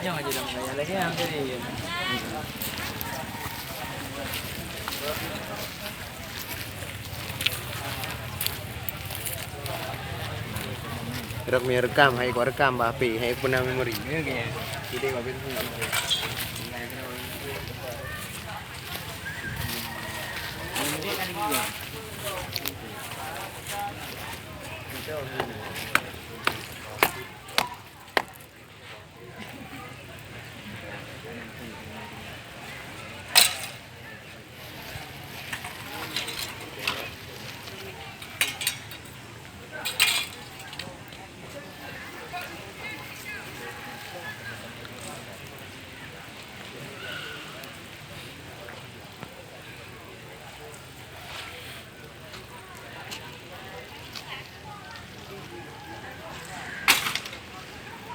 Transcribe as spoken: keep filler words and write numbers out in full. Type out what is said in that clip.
Nyoe aja dah mulai lagi, hampir ni. Rot mie rekam, hai ku rekam bak H P, hai ku na memori. Oke. Jadi, habis ni.